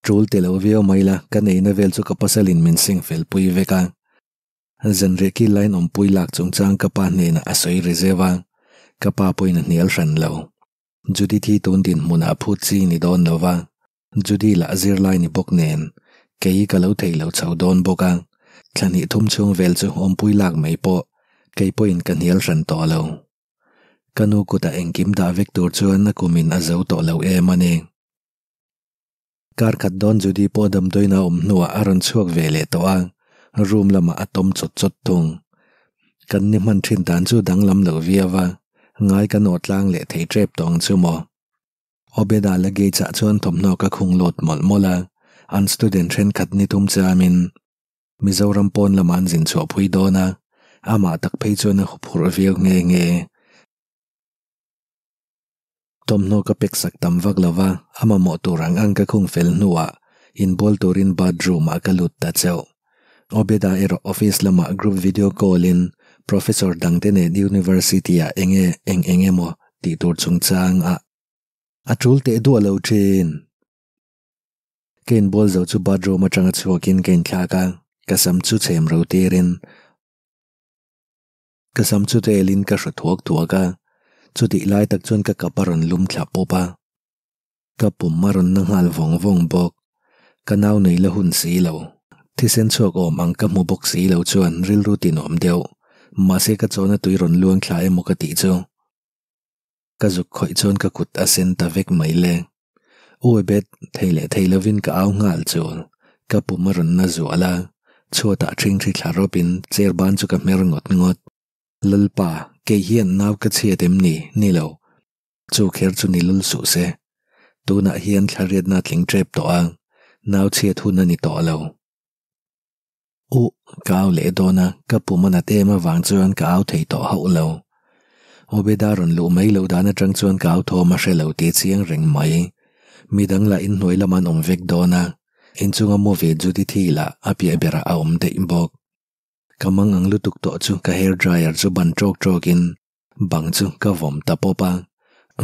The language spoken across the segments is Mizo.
Tul ti lo viau mai la, ka neihna vel chu ka pasalin min seng fel pui vek a. Zanriah kil laiin awmpui lak chungchang ka pa hnenah a sawi ri zeuh a, ka pa pawhin a hnial hran lo. Judy thi tun dinhmunah phut chi ni dawn lo va, Judy lah zirlai ni bawk nen, kei ka lo thei lo chho dawn bawk a, thla hnih thum chhung vel chu awmpui lak mai pawh kei pawhin ka hnial hran tawh lo. Ka nu kutah engkim dah vek tur chuan a kumin a zo tawh lo em a ni. Kar khat dawn Judy pawh damdawiin a awm hnuah a rawn chhuak ve leh tawh a, room lamah a tawm chawt chawt thung. Kan ni hman thin dan chu danglam lo viau a, ngai kan aw tlang leh thei tep tawh ang chu maw. Obeda luggage ah chuan thawmhnaw ka khung lut mawlh mawlh a, an student thenkhat ni thum chamin Mizoram pawn lamah an zin chhuah phui dawn a, amah tak phei chuan a huphurh viau nghe nghe. Thawmhnaw ka pek sak tam vak lo va, a mamawh tur ang ang ka khung fel hnuah inbual turin bathroom ah ka lut ta chauh. Obeda erawh office lamah group video call in professor dangte nen university ah enge eng eng emaw tih tur chungchang ah a tul teh duah lo thin. Ka inbual zo chu bathroom atanga chhuakin ka inthlak a, ka sam chu chhem ro tirin Ka sam chu telin ka hru thuak thuak a, chutih lai tak chuan ka kap a rawn lum thla pawp a. Ka pum a rawn na nghal vawng vawng bawk. Ka nau nei la hun si lo. Thisen chhuak awm ang ka hmu bawk si lo chuan rilru tinawm deuh. Mahse ka chawna tui rawn luang thla emaw ka tih chu. Ka zuk khawih chuan ka kut a sen ta vek mai le. Uebet, thei leh thei lovin ka au nghal chul. Ka pum a rawn na zual a, chhuatah ṭhingṭhi thla rawpin chair ban chu ka hmer ngawt ngawt. Lalpa, kei hian nau ka chhiat em ni? Ni lo. Chu kher chu ni lul suh se. Tunah hian thla riatna a tling ṭep tawh a, nau chhiat hun a ni tawh lo. Uh, ka au leh dawn a, ka pum a nat em avang chuan ka au thei tawh hauh lo. Obeda rawn luh mai loh dan atang chuan ka au thawm a hre lo tih chiang reng mai. Midang lah inhnuai lamah an awm vek dawn a, inchunga mu ve Judy thi lah a piah berah a awm daih bawk. Ka mang ang lutuk tawh chu ka hair dryer chu ban tawk tawkin bang chu ka vawm ta pawp a.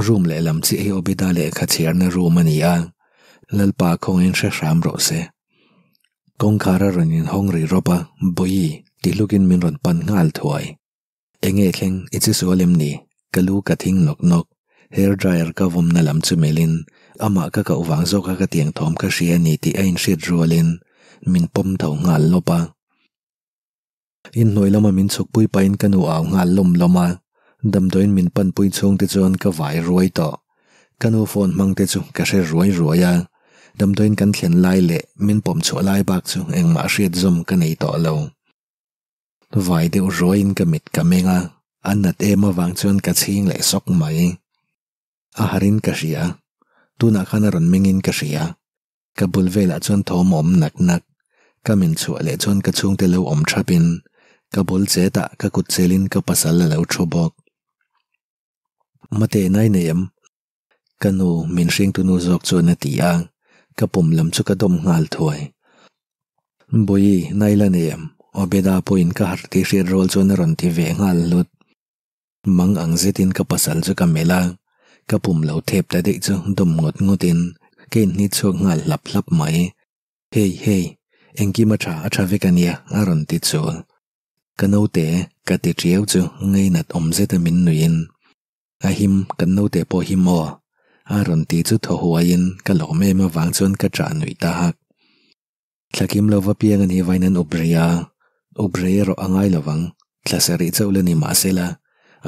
Room lehlam chiah hi Obeda lehkha chhiarna room a ni a, Lalpa khawngin hre hram rawh se. Kawngkhar a rawn inhawng ri rawp a, Bawi, ti hlukin min rawn pan nghal thuai. Enge thleng, i che sual em ni? Ka lu ka thing nawk nawk. Hair dryer ka vawmna lam chu melhin, amah ka koh vang zawka ka tiang thawm ka hria a ni tih a inhriat rualin min pawm tho nghal lawp a. Inhnuai lama min chhukpui pahin ka nu au nghal lawm lawm a, damdawiin min panpui chhungte chuan ka vai ruai tawh. Ka nu phone hmang te chu ka hre ruai ruai a, damdawiin kan thlen lai leh min pawm chhuah lai bak chu engmah hriat zawm ka nei tawh lo. Vai deuh ruaiin ka mit ka meng a, a nat em avang chuan ka chhing leh sawk mai. A harin ka hria, tunah khan a rawn mengin ka hria. Ka bul velah chuan thawm awm nak nak. Ka min chhuah leh chuan ka chhungte lo awm thapin ka bul chetah ka kut chelin ka pasal a lo thu bawk. Mate nai nei em? Ka nu min hringtu nu zawk chuan a ti a, ka pum lam chu ka dawm nghal thuai. Bawihi, nai la nei em? Obeda pawhin ka harh tih hriat rual chuan a rawn ti ve nghal hlut. Mang ang zetin ka pasal chu ka melh a, ka pum lo thep ta daih chu dawm ngawt ngawtin ka inhnit chhuak nghal hlap hlap mai. Hei, hei, engkim a tha, a tha vek a nia, a rawn ti chul. Ka naute, ka ti tiau chu ngainat awm zeta min nuihin, A him, kan naute pawh him aw, a rawn ti chu thaw huaiin ka lawm em avang chuan ka chah nuih ta hak. Thlakim lova piang a nih vain an up rei a, up rei erawh a ngai lovang, thla sarih chauh la ni mah sela,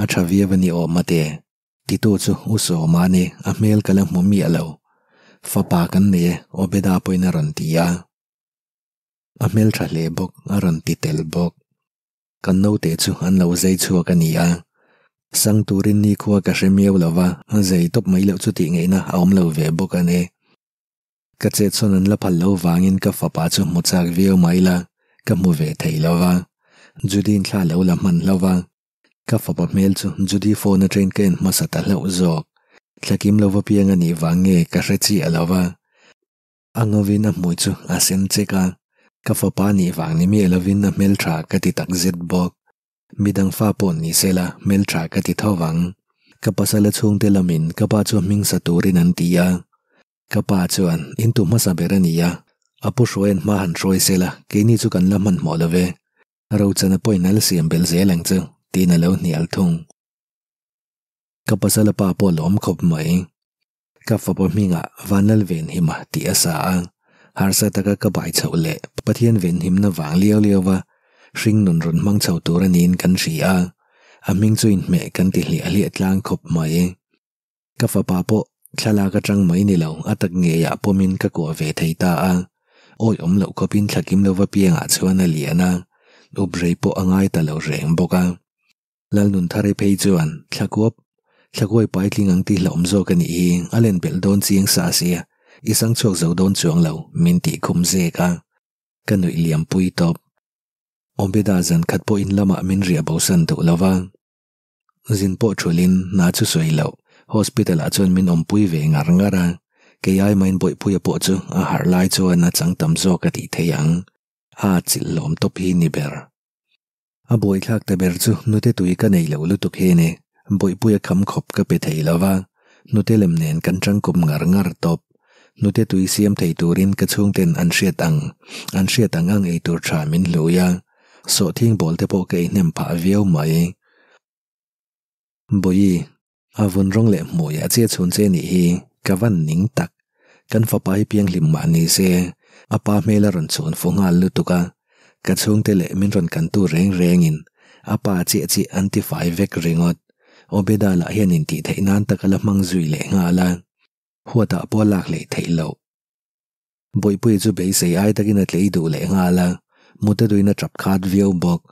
a tha viau a ni awm a te. Titu chu U Sawma a ni, a hmel ka la hmu miah lo. Fapa kan nei e, Obeda pawhin a rawn ti a. A hmel tha hle bawk, a rawn ti tel bawk. Kan naute chu an lo zai chhuak a ni a, sang turin nikhua ka hre miau lova, zai tawp mai loh chu tih ngaihna a awm lo ve bawk a ni. Ka chetsawn an la phal lo vangin ka fapa chu hmu chak viau mai la, ka hmu ve thei lo va. Judy-in thla lo la hman hlo va. Ka fapa hmel chu Judy phone atangin ka en hmasa ta hlauh zawk. Thlakim lova piang a nih vang nge ka hre chiah lo va. A ngawin a hmui chu a sen chek a, ka fapa nih vang ni miah lovin a hmeltha ka ti tak zet bawk. Midang fa pawh ni se la hmeltha ka ti tho vang. Ka pasala chhungte lamin ka pa chu hming sa turin an ti a. Ka pa chuan, In tu hmasa ber a ni a, a pu hruaia'n hma han hruai sela, keini chu kan la hmanhmawh lo ve. Rochana pawhin a la siam belh zel ang chu, tiin a lo hnial thung. Ka pasala pa pawh a lawm khawp mai. Ka fapa hmingah Vanlal Venhima tih a sa a, harsa taka ka bai chhoh leh Pathian venhimna vang liau liau va hring nun rawn hmang chho tur a niin kan hria a, a hming chu inhmeh kan ti hliah hliah tlang khawp mai. Ka fapa pawh thlalak atang mai ni lo a tak ngeiah pawmin ka kuah ve thei ta a, awi awm loh khawpin thla kim lova piangah chuan a lian a, up rei pawh a ngai ta lo reng bawk a. Lalnunthari phei chuan thlakuap, thlakuai paitling ang tih hlauhawm zawk a nih hi, a len belh dawn chiang sa sia, i sang chhuak zo dawn chuang lo, min tih khum zek a, ka nuih liam pui tawp. Obeda zan khat pawh in lamah min riah bosan duh lo va, zin pawh thulin hna chu sawi loh, hospital ah chuan min awmpui ve ngar ngar a, kei ai main Bawihpuia pawh chu a harh lai chuan a chang tam zawk a tih thei ang, a chilh hlawm tawp hi ni ber. A buaithlak ta ber chu nute tui ka nei lo lutuk hi ni, Bawihpuia kham khawp ka pe thei lo va, nute lem nen kan tangkawp ngar ngar tawp. Nute tui siam thei turin ka chhungten an hriat ang, an hriat ang ang eitur tha min hlui a, sawhthing bawl te pawh ka ei hnem phah viau mai. Bawihi, a vun rawng leh hmui a che chhun che nih hi ka van ning tak. Kan fapa hi pianghlim mah ni se, a pa hmel a rawn chhun fu nghal lutuk a, ka chhungte leh min rawn kantu reng rengin a pa chiah chiah an ti fai vek ringawt. Obeda lah hian intih theih nan tak a la hmang zui leh nghal a, huatah pawh a lak hleih theih loh. Bawihpuia chu beisei ai takin a tlei duh leh nghal a, mut a duin a tap khat viau bawk.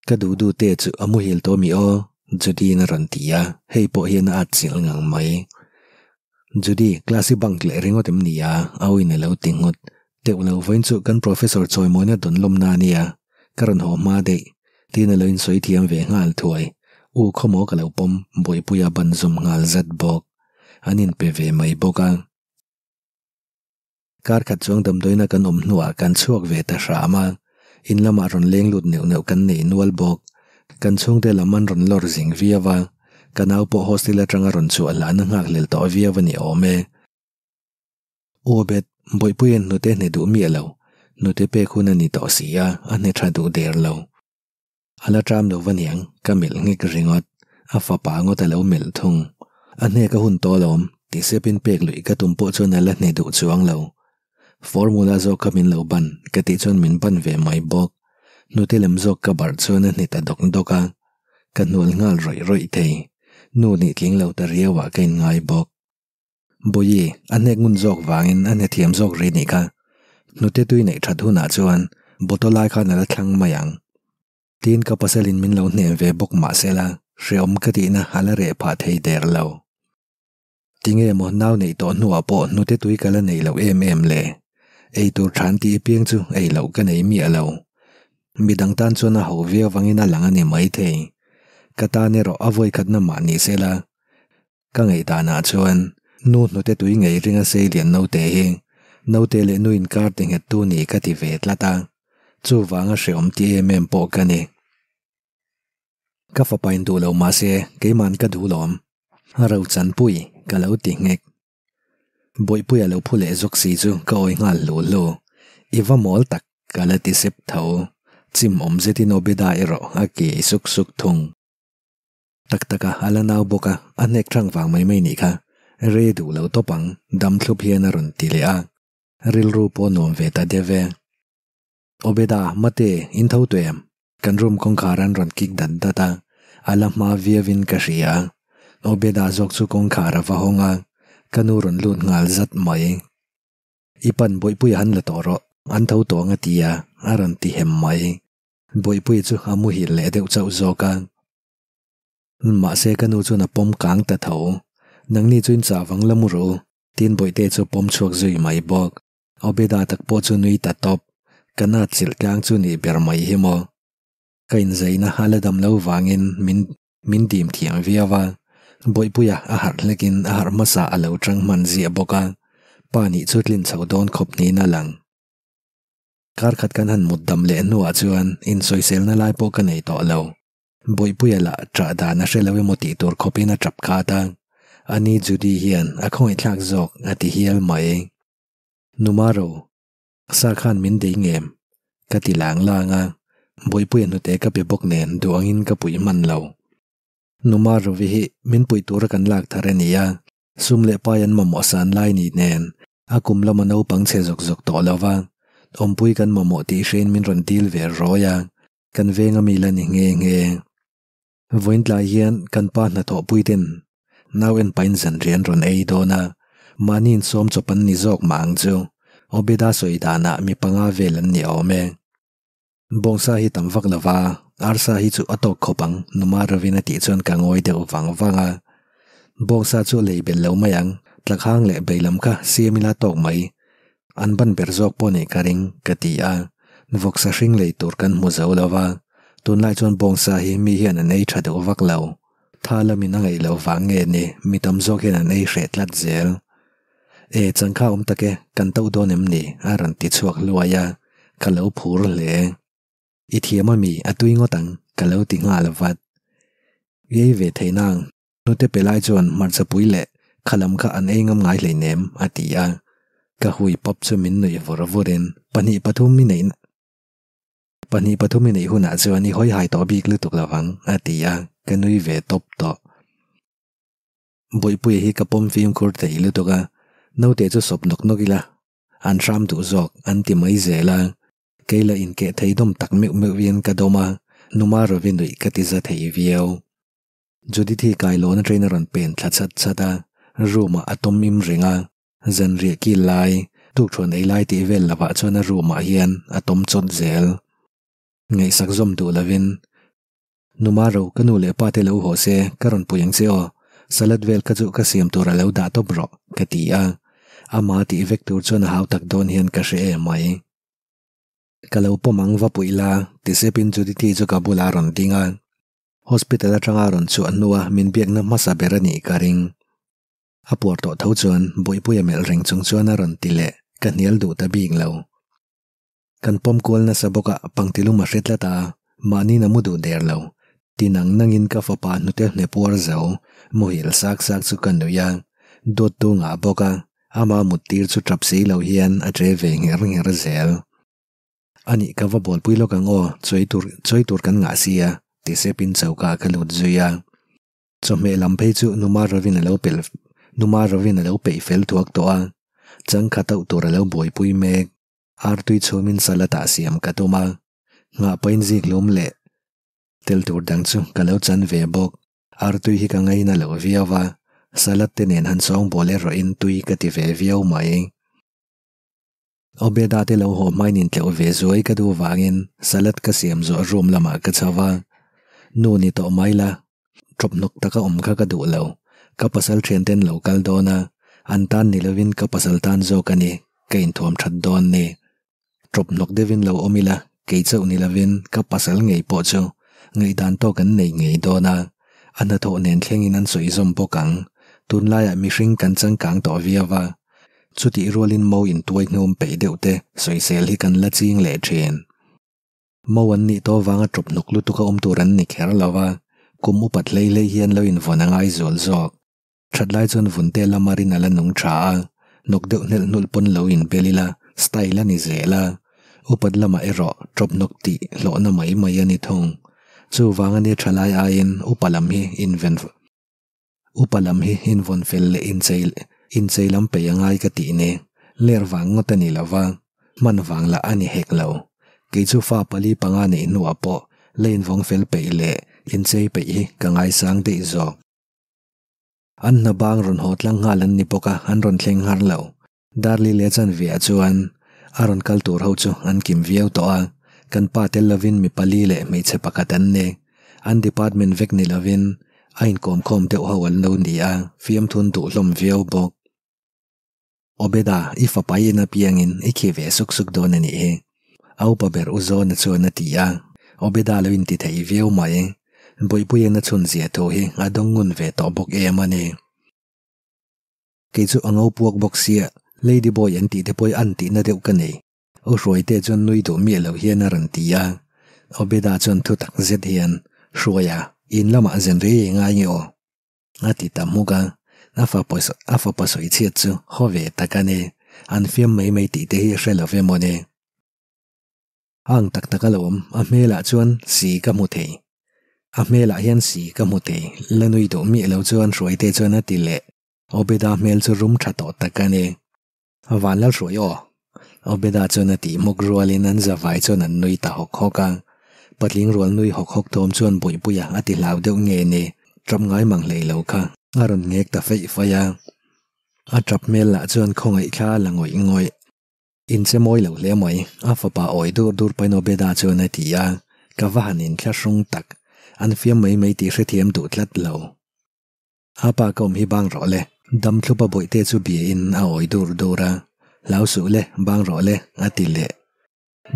Ka duh duh te chu a muhil tawh mi aw, Judy-in a rawn ti a, hei pawh hian a at chilh ngang mai. Judy, class i bunk leh ringawt em ni a? Auin a lo ti nghut. Teuh lo vawiin chu kan professor chawimawina dawn lawmna a nia, ka rawn haw hma daih, tiin a lo insawi thiam ve nghal thuai. U khawmaw ka lo pawm, Bawihpuia ban zawm nghal zat bawk. An inpe ve mai bawk a. Kar khat chuang damdawiina kan awm hnuah kan chhuak ve ta hram a, in lamah rawn leng lut neuh neuh kan nei nual bawk. Kan chhungte lam an rawn lawr zing viau a, ka nau pawh hostel atanga rawn chhuah hlahna nghakhlel tawh viau a ni awm e. U Obed, Bawihpuia'n hnute hne duh miah lo, hnute pek hun a ni tawh si a, a hne tha duh der lo. A la ṭam lo va niang, ka melh nghek ringawt. A fapa ngawt a lo melh thung. A hnek a hun tawh alawm, ti sepin pek luih ka tum pawh chuan a la hne duh chuang lo. Formula zawk kha min lo ban, ka tih chuan min ban ve mai bawk. Hnute lem zawk ka barh chuan a hne ta dawk dawk a. Ka hnual nghal rawih rawih thei. Nu nih tling lo ta riauah ka inngai bawk. Bawihi, a hnek ngun zawk vangin a hne thiam zawk rih nih kha. Hnute tui neih that hunah chuan bottle lai khan a la thlang mai ang. Tin ka pasalin min lo hnem ve bawk mah sela, hreawm ka tihna a la reh phah thei der lo. Tinge maw nau neih tawh hnuah pawh hnute tui ka la nei loh em em le? Ei tur than tih apiang chu ei loh ka nei miah lo. Midang tan chuan a ho viau vangin a lang a ni maithei. Ka tan erawh a vawikhatna mah ni sela, Ka ngaihdanah chuan nu hnute tui ngei ringa sei lian naute hi naute leh nu inkar ti nghet tu ni ka ti ve tlat a, chuvanga hreawm ti em em pawh ka ni. Ka fapa in duh lo mahse keiman ka duh lawm, a ro chanpui ka lo ti nghek. Bawihpuia lo phu leh zawk si chu ka awi nghal hlu hlu, i va mawl tak ka la ti sep tho, chim awm zetin Obeda erawh a ke i suk suk thung. Tak tak a, a la nau bawk a, a hnek thang vang mai mai nih kha. Rei duh lo tawp ang, dam thlup hian a rawn ti leh a. Rilru pawh nuam ve ta deuh e. Obeda, Mate, in tho tawh em? Kan room kawngkhar an rawn kik dat dat a, a la hma viauin ka hria. Obeda zawk chu kawngkhar a va hawng a, ka nu rawn lut nghal zat mai. I pan bawihpuia han la tawh rawh, an tho tawh ang a ti a, a rawn ti hem mai. Bawihpuia chu a muhil leh deuh chauh zawk a. Mahse ka nu chuan a pawm kang ta tho. Nangni chu in chah vang la mu rawh u, tiin Bawihte chu a pawm chhuak zui mai bawk. Obeda tak pawh chu nui ta tawp. Ka nat chilh tlang chu nih ber mai hi maw. Ka inzaina a la dam lo vangin min min dim thiam viau a. Bawihpuia a harh hlekin a harh hmasa a lo tang hman ziah bawk a. Pa nih chu tlin chho dawn khawp niin a lang. Kar khat kan han mut dam leh hnuah chuan insawiselna lai pawh ka nei tawh lo. Bawihpuia lah ṭah dan a hre lo emaw tih tur khawpin a ṭap khat a. Ani Judy hian a khawngaihthlak zawk a ti hial mai. Numaro, sa khan min dei ngem? Ka ti lang lang a, Bawihpuia hnute ka pe bawk nen duh angin ka puih hman lo. Numarovi hi min puih tura kan lak thar a ni a, sum leh pai an mamawh san lai ni nen a kum lama naupang chhe zawk zawk tawh lo va, awmpui kan mamawh tih hrein min rawn dil ve rawi a, kan veng ami la ni nghe nghe. Vawiin tlai hian kan pa hnathawhpui ten nau en pain zanriah an rawn ei dawn a, mahni insawm chawp an ni zawk mah ang chu, Obeda sawi danah mi panga vel an ni awm e. Bawngsa hi tam vak lova, arsa hi chu a tawk khawp ang, Numa Ravin a tih chuan ka ngawi deuh vang vang a. Bawngsa chu lei belh lo mai ang, tlakhang leh bei lam kha siam ila tawk mai. An ban ber zawk pawh nih ka ring, ka ti a. Vawksa hring lei tur kan hmu zo lova, tunlai chuan bawngsa hi mi hian an ei tha deuh vak lo. Tha lamin a ngaih loh vang nge ni, mi tam zawk hian an ei hreh tlat zel. E, changkha awm tak e, kan to dawn em ni? a rawn ti chhuak hluai a, ka lo phur hle. I thiam a mi, a tui ngawt ang, ka lo ti nghal vat. I ei ve thei nang, hnute pe lai chuan hmarcha pui leh khalam kha an ei ngam ngai hleinem, a ti a. Ka hui pawp chu min nuih vur vurin, Pahnih pathum i neih Pahnih pathum i neih hunah chuan i hawi hai tawh bik lutuk lovang, a ti a, ka nui ve tawp tawh. Bawihpuia hi ka pawm fimkhur thei lutuk a, naute chu sawp nawk nawk ila, an hram duh zawk an ti mai zel a, kei la inkeh thei dawm tak meuh meuh in ka dawm a, Numa Ravi nuih ka ti za thei viau. Judith hi kailawn atangin a rawn pen thla chat chat a, room ah a tawm im reng a, zanriah kil lai, tukthuan ei lai tih vel lovah chuan a room ah hian a tawm chawt zel. Ngaihsak zawm duh lovin Numa ro, ka nu leh pa te lo haw se, ka rawn pui ang che aw. Salad vel kha chu ka siam tur a lo dah tawp rawh, ka ti a. Ama tih vek tur chuan a hau tak dawn hian ka hre em mai. Ka lo pawm ang va puih la, ti sepin Judithi chu ka bulah a rawn ding a. Hospital atanga rawn chhuah hnua min biakna hmasa ber a nih ka ring. A puar tawh tho chuan Bawihpuia melh reng chung chuan a rawn ti leh, ka hnial duh ta bik lo. Kan pawm kual nasa bawk a, pangtilum a hre tlat a, mahniin a mu duh der lo. Ti nang nangin ka fapa hnute hne puar zo, muhil sak sak chu ka nuih a, dawttu ngah bawk a, ama mut tir chu tap si lo hian a che ve ngher ngher zel. Anih ka va bawlpui lawk ang aw, chawi tur chawi tur kan ngah sia, ti sepin choka ka lut zui a. Chawhmeh lam phei chu Numa Ravin a lo pel Numa Ravin a lo peih fel thuak tawh a, changkhat auh tur a lo buaipui mek. Artui chhumin salad ah siam ka tum a, nghah pahin zik hlum leh tel tur dang chu ka lo chan ve bawk. Artui hi ka ngaina lo viau a, salad te nen han sawngbawl erawhin tui ka ti ve viau mai. Obeda te lo haw hmain intleuh ve zuai ka duh vangin salad ka siam zawh room lamah ka chho a, Nu ni tawh mai la, ṭawp hnawk taka awm kha ka duh lo, ka pasal ṭhian ten lo kal dawn a, an tan ni lovin ka pasal tan zawk a ni, ka inthuam ṭhat dawn ni. Ṭawp hnawk deuhin lo awm ila, kei chauh ni lovin ka pasal ngei pawh chu ngaihdan tawk an nei ngei dawn a, a hnathawh nen thlengin an sawi zawm bawk ang, tunlaiah mihring kan changkang tawh viau a, Chutih rualin mo intuai hnum peih deuh te sawisel hi kan la ching leh thin. Mo an nih tawh vanga ṭawp hnawk lutuk a awm tur an ni kher lo va, kum upat hlei hlei hian lo invawn a ngai zual zawk. Ṭhat lai chuan vun te lama rin a la nung ṭha a, hnawk deuh hnelh hnulh pawn lo inbel ila style a ni zel a, upat lamah erawh ṭawp hnawk tih hlawhna mai mai a ni thung. Chuvang a nia ṭha lai aiin upa lam hi inven Upa lam hi invawn fel leh inchei inchei lam peih a ngai ka tih ni. Ler vang ngawt a ni lo va, hman vang lah a ni hek lo. Kei chu fa pali panga neih hnuah pawh la invawng fel peih leh inchei peih hi ka ngaisang daih zawk. An hna bang rawn haw tlang nghal an ni bawk a, an rawn thleng nghar lo. Darli leh chanveah chuan a rawn kal tur ho chu an kim viau tawh a, kan pa tel lovin mi pali leh hmeichhe pakhat an ni. An department vek ni lovin a inkawmkhawm deuh ho an lo ni a, fiamthun duh hlawm viau bawk. Obeda, i fapa i en apiangin i khi ve suk suk dawn a nih hi. A upa ber u Zawna chuan a ti a, Obeda lo inti thei viau mai. Bawihpuiin a chhun zia thu hi a dawng ngun ve tawh bawk em a ni. Kei chu a ngo puak bawk sia, Lady boy an tih te pawh an tihna deuh ka nei. U Hruaite chuan nui duh miah lo hian a rawn ti a. Obeda chuan thu tak zet hian, Hruaia, in lamah zen rei ei ngai nge aw? A ti ta hmuk a. A fapa a fapa sawi chhiat chu haw ve tak a ni. An fiam mai mai tih te hi hre lo ve mawni. A ang tak tak alawm, a hmelah chuan si ka hmu thei. A hmelah hian si ka hmu thei, la nui duh miah lo chuan Hruaite chuan a ti leh. Obeda hmel chu rum tha tawh tak a ni. Van lal hruai aw. Obeda chuan a tih hmawk rualin an zavai chuan an nui ta hawk hawk a. Patling rual nui hawk hawk thawm chuan Bawihpuia a ti hlau deuh nge ni, tap ngai mang hlei lo kha a rawn ngek ta feih feih a. A tap hmel lah chuan khawngaih thla a la ngawih ngawih. Inche mawi lo hle mai, a fapa awi dur dur pain Obeda chuan a ti a, ka va han inthlahrung tak, an fiam mai mai tih hrethiam duh tlat lo. A pa ka awm hi bang rawh le. Dam thlupa bawihte chu bia in a awi dur dur a, Hlau suh le, bang rawh le, a ti leh.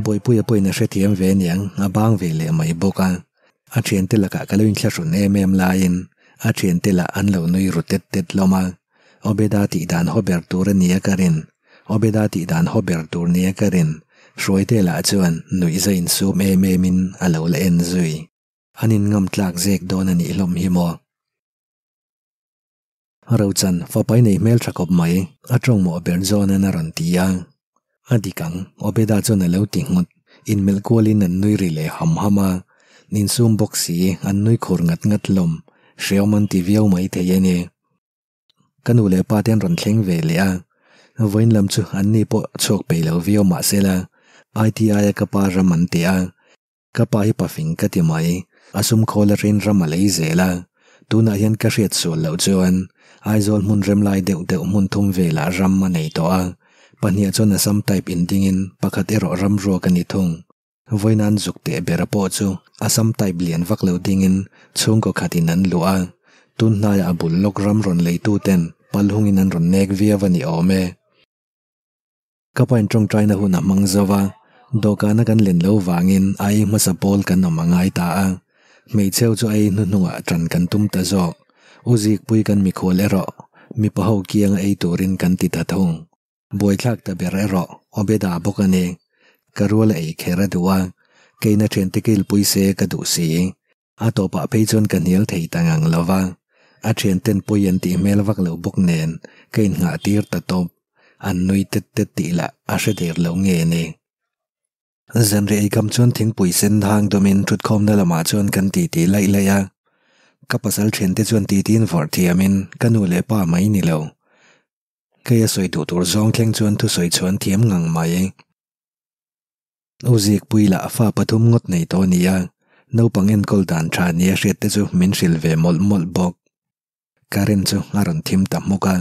Bawihpuia pawhin a hrethiam ve aniang, a bang ve leh mai bawk a. A thiante lakah ka lo inthlahrun em em laiin a thiante lah an lo nui ru tet tet hlawm a. Obeda tih dan haw ber tur a nia ka rin, Obeda tih dan haw ber tur nia ka rin, Hruaite lah chuan nuihza insum em em in a lo la en zui. An in ngam tlak zek dawn a nih hlawm hi maw? Rochan, fapai nei hmel tha kawp mai, a tawng mawh ber zawnan a rawn ti a. A dik ang, Obeda chuan a lo ti nghut. Inmelh kualin an nui ri leh ham ham a. Insum bawk si, an nui khur ngat ngat hlawm. Hreawm an ti viau mai thei a ni. Ka nu leh pa te an rawn thleng ve leh a, vawiin lam chu an ni pawh chhuak peih lo viau mahsela ITI a ka pa ram an ti a. Ka pa hi pafing ka ti mai, a sum khawl aṭain ram a lei zel a, tunah hian ka hriat sual loh chuan Aizawl hmun rem lai deuh deuh hmun thum velah ram a nei tawh a, pahniah chuan Assam type in dingin pakhat erawh ram ruak a ni thung. Vawinan zuk teh bera pawh chu Assam type lian vak lo dingin chhungkaw khatin an luh a, tun hnaiah a bul lawk ram rawn leituten palhungin an rawn nek viau a ni awm e. Ka pain tawngtaina hun a hmang zo a, dawhkana kan len lo vangin a ei hmasa pawl kan awm a ngai ta a. Hmeichheu chu a ei hnuhnungah tan kan tum ta zawk. U Zikpui kan mikhual erawh mipa ho kianga ei turin kan ti ta thung. Buaithlak ta ber erawh Obeda bawk a ni. Ka rual a ei kher a duh a, keina thiante kilpui se ka duh si. A tawpah phei chuan ka hnial thei ta ngang lo va, a thianten pawi an tih hmel vak lo bawk nen ka innghah tir ta tawp. An nui tet tet tih lah a hre der lo nge ni. Zanriah eikham chuan thingpui sen hang dawmin thutkhawmna lamah chuan kan titi laih laih a. Ka pasal thiante chuan titiin vawrh thiamin ka nu leh pa mai ni lo. Kei a sawi duh tur zawng thleng chuan thusawi chhuan thiam ngang mai. U Zikpui lah fa pathum ngawt nei tawh a ni a, naupang enkawl dan tha nia hriat te chu min hrilh ve mawlh mawlh bawk. Current chu a rawn thim ta hmuk a,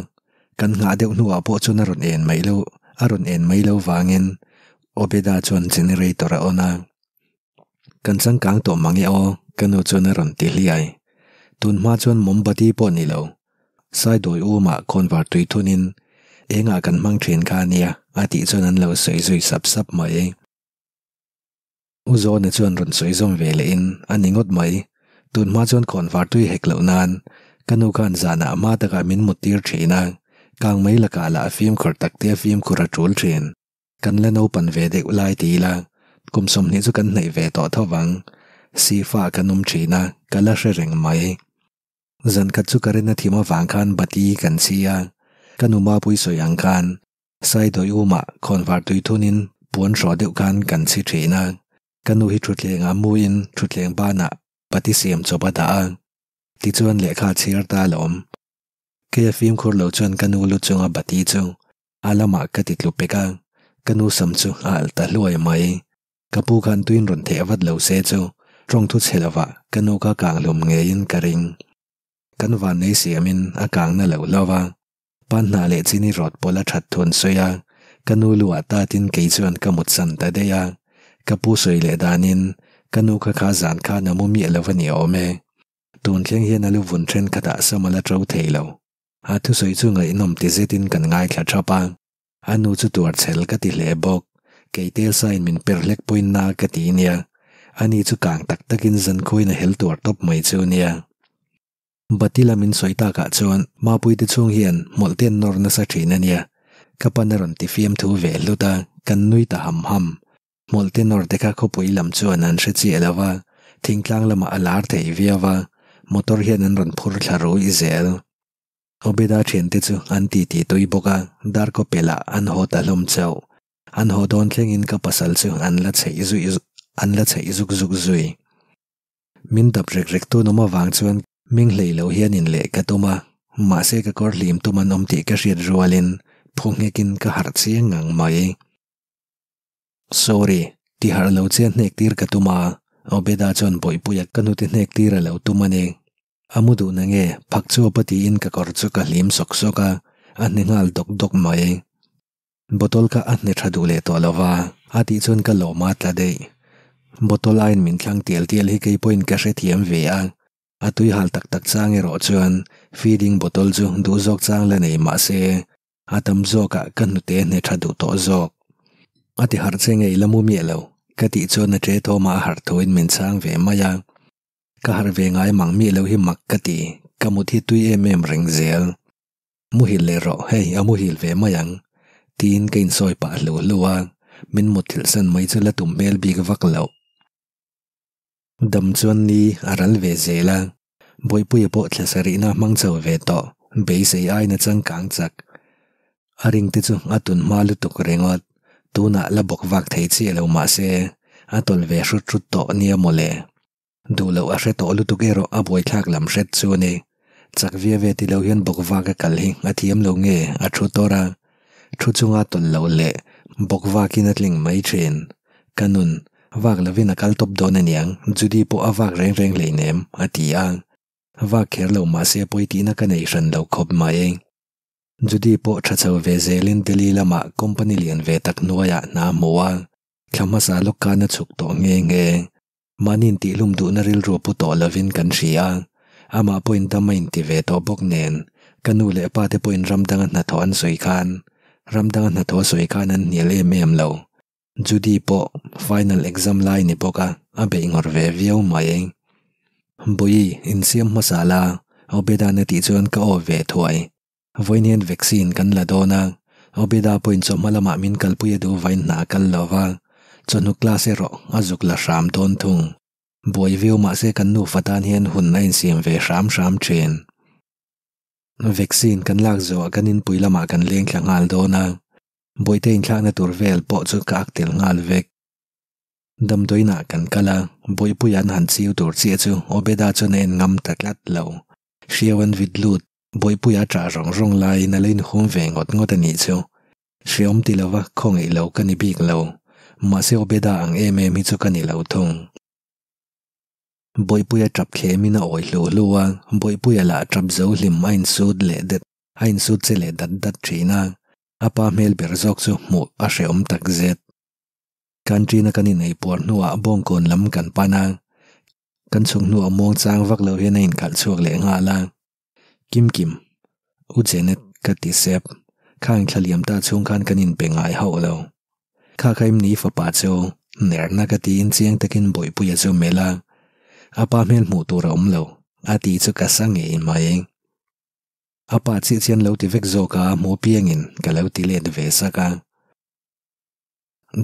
kan nghah deuh hnuah pawh chuan a rawn en mai lo, a rawn en mai lo vangin Obeda chuan generator a on a. Kan changkang tawh mang e aw, ka nu chuan a rawn ti hliai. Tun hma chuan mombati pawh ni lo, Saidawi umah khawnvar tui thunin engah kan hmang thin kha a nia a tih chuan an lo sawi zui sap sap mai. U Zawna chuan rawn sawi zawm ve lehin a ni ngawt mai. Tun hma chuan khawnvar tui hek loh nan ka nu khan zanah hma takah min mut tir thin a, kang mai lakah lah fimkhur tak te a fimkhur a tul thin. Kan la naupan ve deuh lai ti ila, kum 20 chu kan hnaih ve tawh tho vang. Sifa kan awm thin a, ka la hre reng mai. Zan khat chu ka rin a thim avang khan bati kan chhi a, ka nu mapui sawi ang khan Saidawi umah khawnvar tui thunin puan hrawh deuh khan kan chhi thin a, ka nu hi thutthlengah muin thutthleng banah bati siam chawp a dah a, tichuan lehkha a chhiar ta alawm. Kei a fimkhur lo chuan ka nu lu chunga bati chu a lamah ka ti tlu pek a, ka nu sam chu a alh ta hluai mai. Ka pu khan tuin rawn theh vat lo se chu tawng thu chhe lovah ka nu kha kang hlum ngeiin ka ring. Kan vannei siamin a kang na lo hlauh a, pan hnah leh chini rawt pawlh a that thun sawi a, ka nu lu ah tatin kei chuan ka mutsan ta daih a, ka pu sawi leh danin ka nu kha kha zan khan a mu miah lo a ni awm e. Tun thleng hian a lu vun thenkhatah sam a la to thei lo. A thusawi chu ngaihnawm ti zetin kan ngaithla thap a. A nu chu tuar chhel ka ti hle bawk. Kei tel sain min per hlek pawhin na ka ti nia. Ani chu kang tak takin zankhuain a hel tuar tawp mai chu nia. Bati lam in sawi takah chuan Mapuite chhung hian hmawlh te an nawr nasa thin a nia. Ka pan a rawn ti fiamthu ve hlut a, kan nui ta ham ham. Hmawlh te nawr te kha khawpui lam chuan an hre chiah lo va, thingtlang lamah a lar thei viau va, motor hian an rawn phur thla ruih zel. Obeda thiante chu an titi tui bawk a, darkaw pelh ah an haw ta hlawm chauh. An haw dawn thlengin ka pasal chu an la chheih zui an la chheih zuk zuk zui. Min dap rek rek tun awm avang chuan ming hlei lo hian in leh ka tum a, mahse ka kawr hlim tum an awm tih ka hriat rualin phu nghekin ka harh chiang ngang mai. Sorry, ti harh lo che hnek tir ka tum a, Obeda chuan Bawihpuia ka hnute hnek tir a lo tum a ni. A mu duh na nge, phak chuap a tiin ka kawr chu ka hlim sawk sawk a, a hne nghal dawk dawk mai. Bottle kha a hne tha duh leh tawh lo va, a tih chuan ka lawm a tla daih. Bottle aiin min thlang tial tial hi kei pawhin ka hrethiam ve a, a tui hal tak tak chang erawh chuan feeding bottle chu duh zawk chang la nei mah se a tam zawkah ka hnute hne tha duh tawh zawk. A ti harh che ngei la mu miah lo, ka tih chuan a ṭe thawmah a harh thuin min chhang ve mai a. Ka harh ve ngai mang miah lo hi mak ka ti, ka mut hi tui em em reng zel. Muhil leh rawh, hei a muhil ve mai ang, tiin ka insawi pah hlu hlu a, min mutthilh san mai chu la tum hmel bik vak loh. Dam chuan ni a ral ve zel a, Bawihpuia pawh thla sarihna hmang chho ve tawh, beisei aiin a changkang chak. A ringte chu a tun hma lutuk ringawt, tunah la bawk vak thei chiah lo mah se, a tawlh ve hrut hrut tawh nia mawle. Duh loh a hre tawh lutuk erawh a buaithlak lam hret chu a ni. Chak via ve ti lo hian bawk vak a kal hi a thiam lo nge a thu tawr a, thu chunga tawlh loh leh bawk vakin a tling mai thin. Ka nun, vak lovin a kal tawp dawn aniang, Judy pawh a vak reng reng hleinem, a ti a. Vak kher lo mahse pawi tihna ka nei hran lo khawp mai. Judy pawh tha chho ve zelin Delhi lamah company lian ve tak hnuaiah hna a hmu a, thla hmasa lawk khan a chhuk tawh nghe nghe. Mahni intihlum duhna rilru pu tawh lovin kan hria a, amah pawhin dam a inti ve tawh bawk nen, ka nu leh pa te pawhin ram danga hnathawh an sawi khan, ram danga hnathawh a sawi khan an hnial em em lo. Judy pawh final exam lai ni bawk a, a beih ngawr ve viau mai. Bawihi, insiam hmasa la, Obedan a tih chuan ka aw ve thuai. Vawiin hian vaccine kan la dawn a, Obeda pawhin chawhma lamah min kalpui a duh vain hna a kal lo va, chawhnu class erawh a zuk la hram dawn thung. Buai viau mahse kan nufa tan hian hun a insiam ve hram hram thin. Vaccine kan lak zawhah kan inpui lamah kan leng thla nghal dawn a, Bawihte inthlakna tur vel pawh chu ka ak tel nghal vek. Damdawiinah kan kal a, Bawihpuia an han chiu tur chiah chu Obeda chuan a en ngam ta tlat lo. Hriau an vit lut. Bawihpuia a ṭah rawng rawng laiin a lo inhum ve ngawt ngawt a nih chu. Hreawm ti lova khawngaih lo ka ni bik lo. Mahse Obeda ang em em hi chu ka ni lo thung. Bawihpuia ṭap thlemin a awi hlu hlu a, Bawihpuia lah ṭap zo hlim a insut leh det a insut che leh dat dat ṭhin a, a pa hmel ber zawk chu hmuh a hreawm takzet. Canteen a kan ineipuar hnuah bawngkawn lam kan pan a, kan chhuk hnuah muang chang vak lo hian a inkhalh chhuak leh nghal a. Kim Kim, U Janet ka ti sep, khang thla liam ta chhung khan kan inpe ngai hauh lo. Kha kha im ni fapa chu nerna ka tiin chiang takin Bawihpuia chu melh a, a pa hmel hmuh tur a awm lo, a ti chu ka sa ngei mai. A pa chiah chian lo ti vek zawk a hmu piangin ka lo ti let ve sak a.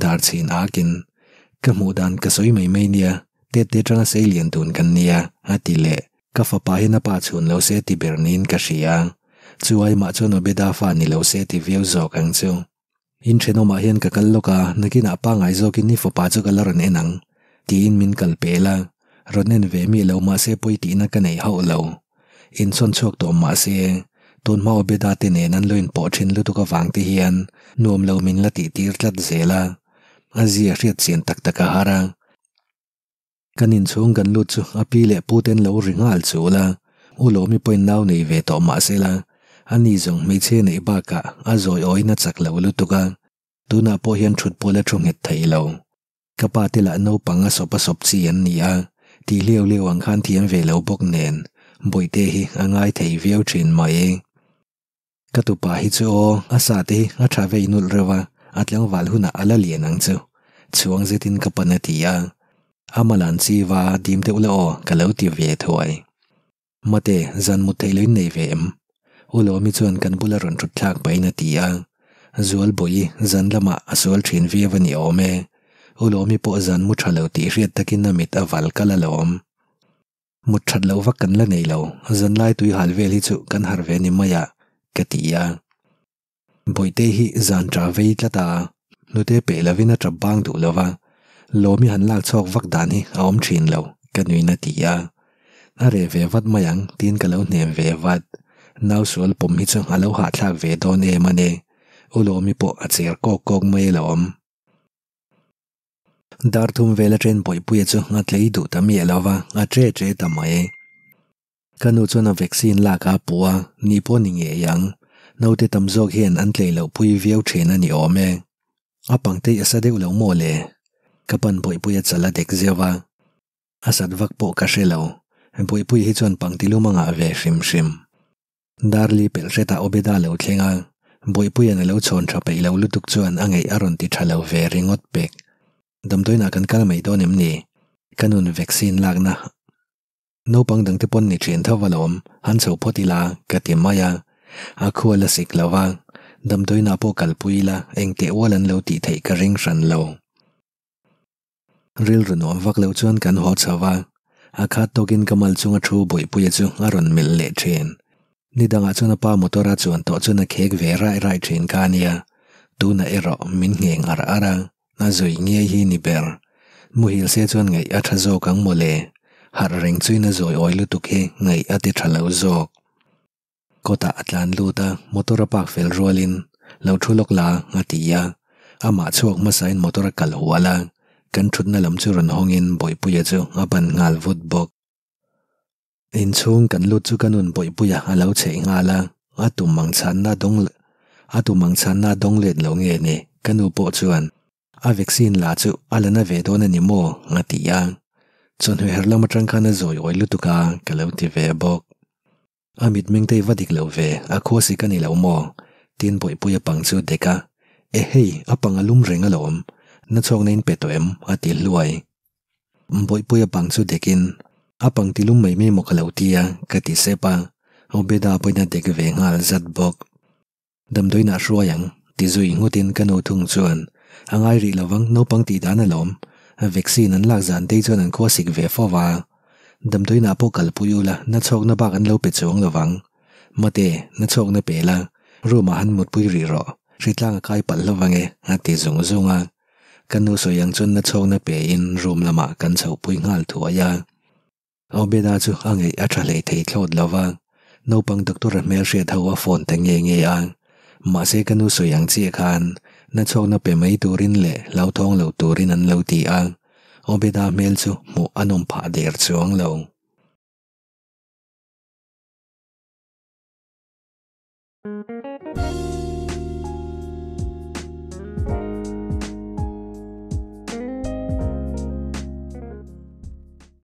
Dar chhin akin, Ka hmuh dan ka sawi mai mai nia, tette tanga sei lian dun kan nia, a ti leh. Ka fapa hian a pa chhun lo se ti ber niin ka hria. Chu aimah chuan Obeda fa ni lo se ti viau zawk ang chu. In thenawmah hian ka kal lawk a, nakinah pangngai zawkin i fapa chu ka la rawn en ang, tiin min kal pel a. Rawn en ve mi lo mahse pawi tihna ka nei hauh lo. Insawn chhuak tawh mahse, tun hma Obeda te nen an lo inpawh thin lutuk avang te hian nuam lo min la tih tir tlat zel a, a zia hriat chian tak tak a har a. Kan inchhung kan lut chu a pi leh pu ten lo ri nghal chul a, U Lawmi pawhin nau nei ve tawh mahse la, ani zawng hmeichhia neih bakah a zawi awin a chak lo lutuk a, tunah pawh hian thut pawl a thu nghet thei lo. Ka pa te lah naupang a sawp a sawp chi an ni a, tih liau liau ang khan thiam ve lo bawk nen Bawihte hi a ngai thei viau thin mai. Ka tupa hi chu aw, a sa te hi a tha vei nulh reuh a, a tlangval hunah a la lian ang chu, chhuang zetin ka pan a ti a. A malan chi va dim deuh la aw, ka lo ti ve thuai. Mate, zan mut theih loin nei ve em? U Lawmi chuan kan bula rawn thut thlak pahin a ti a. Zualbawi, zan lamah a sual thin viau a ni awm e. U Lawmi pawh zan mu tha lo tih hriat takin a mit a val kal alawm. Mut that loh vak kan la nei lo, zanlai tui hal vel hi chu kan harh ve ni mai a, ka ti a. Bawihtei hi zan ṭa vei tlat a, hnute peh lovin a ṭap bang duh lo va, lawmi han lak chhuak vak dan hi a awm ṭhin lo, ka nuin a ti a. A reh ve vat mai ang tiin ka lo hnem ve vat. Nau sual pawm hi chu a lo hahthlak ve dawn em a ni. U Lawmi pawh a cher kawk kawk mai alawm. Dar thum vel a chen Bawihpuia chu a tlei duh ta miah lo va, a che che ta mai. Ka nu chuan a vaccine lak a puh a, ni pawh ni ngei ang. Naute tam zawk hian an tlei loh pui viau thin a ni awm e. A pangtei a sa deuh lo maw le? Ka pan Bawihpuia chal a dek zeuh a. A sat vak pawh ka hre lo. Bawihpuia hi chuan pangtilum a ngah ve hrim hrim. Darli pelh hretah Obeda lo thleng a, Bawihpuia'n a lo chhawn tha peih lo lutuk chuan a ngaih a rawn ti tha lo ve ringawt pek. Damdawiinah kan kal mai dawn em ni? Ka nun vaccine lakna naupang dangte pawn ni thin tho alawm, han chho phawt ila ka ti mai a. A khua la sik lo va, damdawiinah pawh kalpui ila engteh ual an lo tih theih ka ring hran lo. Rilru nuam vak lo chuan kan haw chho a, a khat tawkin ka mal chunga thu Bawihpuia chu a rawn melh leh thin. Ni dangah chuan a pa motor a chuan tawh chuan a khek ve raih raih thin kha a nia, tunah erawh min ngheng ar ar a, a zui ngei hi ni ber. Muhil se chuan ngaih a tha zawk ang mawle, harh reng chuin a zawi awi lutuk hi ngaih a ti tha lo zawk. Kawtah a tlan lut a, motor a park fel rualin, Lo thu lawk la, a ti a. Amah chhuak hmasain motor a kal hual a, kan thutna lam chu rawn hawngin Bawihpuia chu a ban nghal vut bawk. Inchhung kan lut chu ka nun Bawihpuia a lo chheih nghal a, a tum ang chhanna dawng a tum ang chhanna dawng let lo nge ni, ka nu pawh chuan a vaccine la chu a la na ve dawn a ni maw? a ti a. Chawhnu her lam atang khan a zawi awi lutuk a, ka lo ti ve bawk. A mitmeng te i va dik lo ve, a khua sik a ni lo maw? Tin Bawihpui a pang chu dek a, E hei, a pang a lum reng alawm, na chhuakna in pe tawh em? a ti hluai. Bawihpui a pang chu dekin, A pang ti lum mai mai maw ka lo ti a, ka ti sep a, Obeda pawhin a dek ve nghal zat bawk. Damdawiinah hruai ang, ti zui nghutin ka nu thung chuan, A ngai rih lovang, naupang tih dan alawm. Vaccine an lak zan tei chuan an khua sik ve fo va. Damdawiinah pawh kalpui ula, na chhawkna bak an lo pe chuang lovang. Mate, na chhawkna pe la, room ah han mutpui rih rawh, hritlang a kai palh lovang e, a ti zung zung a. Ka nu sawi ang chuan na chhawkna pe in room lamah kan chhohpui nghal thuai a. Obeda chu a ngaih a tha hlei thei thlawt lo va, naupang doctor a hmelhriat ho a phone ta nge nge a, mahse ka nu sawi ang chiah khan nachhawkna pe mai turin leh hlauthawng lo turin an lo ti a, Obeda hmel chu hmuh a nawm phah der chuang lo.